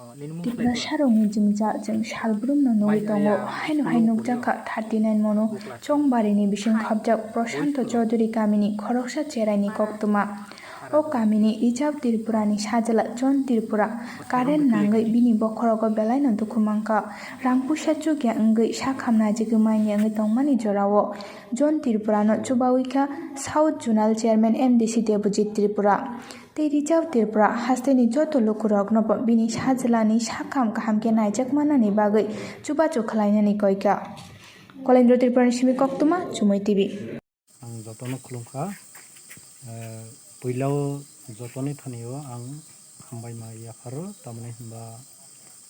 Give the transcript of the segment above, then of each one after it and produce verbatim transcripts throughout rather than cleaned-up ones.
Tiprasarokni jwngjal chwng salbrumno nugwi tongo. Haino hai nukjakha thirty nine mono Chongbarini bising khapjak Prashanto Chaudhury kamini khoroksa cheraini koktwma. O kamini Rijao Tripurani sajla John Tripura current nangwi bini bokhorogo belaino dukhu mankha. Rang puisa chukya wngwi sakhamna jigwi manya wngwi tongmani jorao John Tripurano chubawi kha South Zonal Chairman M D C Debojit Tripura. Tei Rijao Tripura hasteni joto lukurokno bo bini sajlani sakham kaham khe naijak mannani bagwi chubachu khlainani koi kha. Kolendro Tripurani simi koktwma, Chumui T V. Ang jotono khulumkha. Eh, puilao jotoni thanio ang hambai ma yapharo, tamni hinba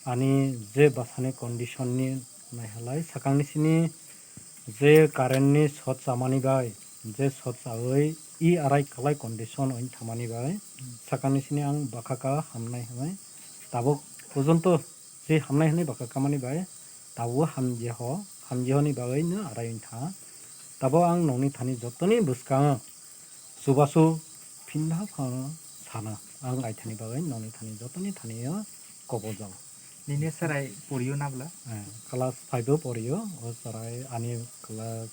ani je bwsani condition ni naihalai, swkangni sini je current ni short chamani bai, je short chawi i arai kwlai condition wng thamani bai, swkangni sini ang bwkha ka hamnai hwnwi tabuk porjonto je hamnai hwnwi bwkha kamani bai tabuk hamjeho, hamjehoni bagwi no arai wng tha. Tabuk ang nokni thani jotoni bwskango chubachu phinda phano sana ang aithani bagwi nokni thani jotoni thani o kobojago. Nini chwrai porio na bwla? Eh, class five o porio, o chwrai ani class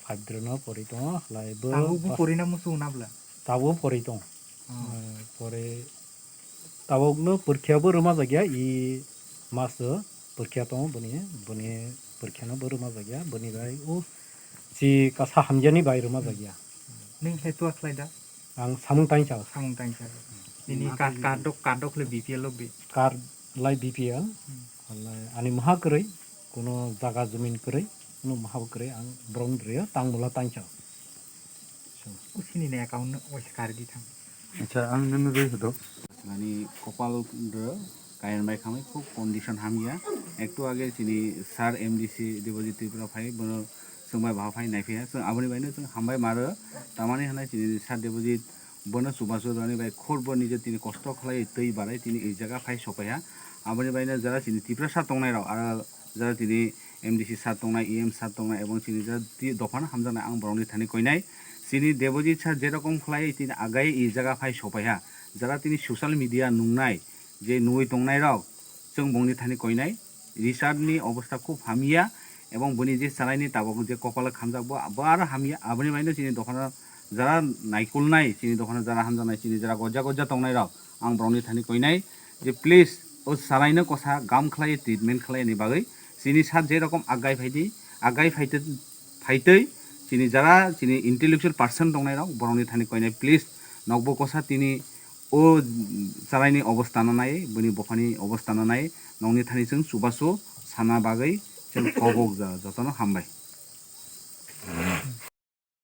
five dreno pori tongo, halai bo Tabuk bo pas- pori na muchung na bwla? Tabuk pori tongo. Oh. Eh, pori tabukno porikha bo rwma jakya, i maso porikha tongo boni, boni porikhano bo rwma jakya, boni bai o chi kasa hamjani bai rwma jakya. Nini hai tua khlai da? Ang samung tangsa. Samung tangsa. Nini card, card dok, card dok le B P L lok bi? Card lai B P L. Hmm. Lai ani maha kwrwi, kuno jaga jumin kwrwi, kuno maha kwrwi ang brom drio tang mula tangsa. So. Usini ne account no waisa kari di thang. Acha, ang nini rwi hodo. Ani kopal dro, kayan bai khamai khub condition hamya. Ektu age chini sir M D C Debojit Tripura phai, bono Chwng bai baha phai nai phiya, chwng aboni bai no chwng hambai maro, tamani hwnai chini sir Debojit bono chubachu rwni bai khorbo nije tini kosto khlai twi barai tini ei jaga phai sopaiha. Aboni bai no jara chini Tiprasa tongnai rok, aro jara tini M D C sir tongnai, E M sir tongnai, ebong chini jara ti-, dophano hamjaknai ang borokni thani koinai. Chini Debojit sir jerokom khlai tini agai ei jaga phai sopaiha, jara tini social media nungnai je nugwi tongnai rok, chwng bongni thani koinai. Richard ni obostha khub hamya, ebong bini je chalaini tabuk je kopalo khamjak bo, bo aro hamya. Aboni bai no chini dophano jara naikolnai, chini dophano jara hamjaknai, chini jara gojja gojja tongnai rok, ang borokni thani koinai je please o chalaino kosa gam khlai treatment khlai ni bagwi chini sir je rokom agai phaidi, agai phaitwi, phaitwi chini jara chini intellectual person tongnai rok borokni thani koinai please nokbo kosa tini o chalaini obostha no nai, bini bophani obostha no nai, nokni thani chwng chubachu sana bagwi chwng kobok ja, jotono hambai.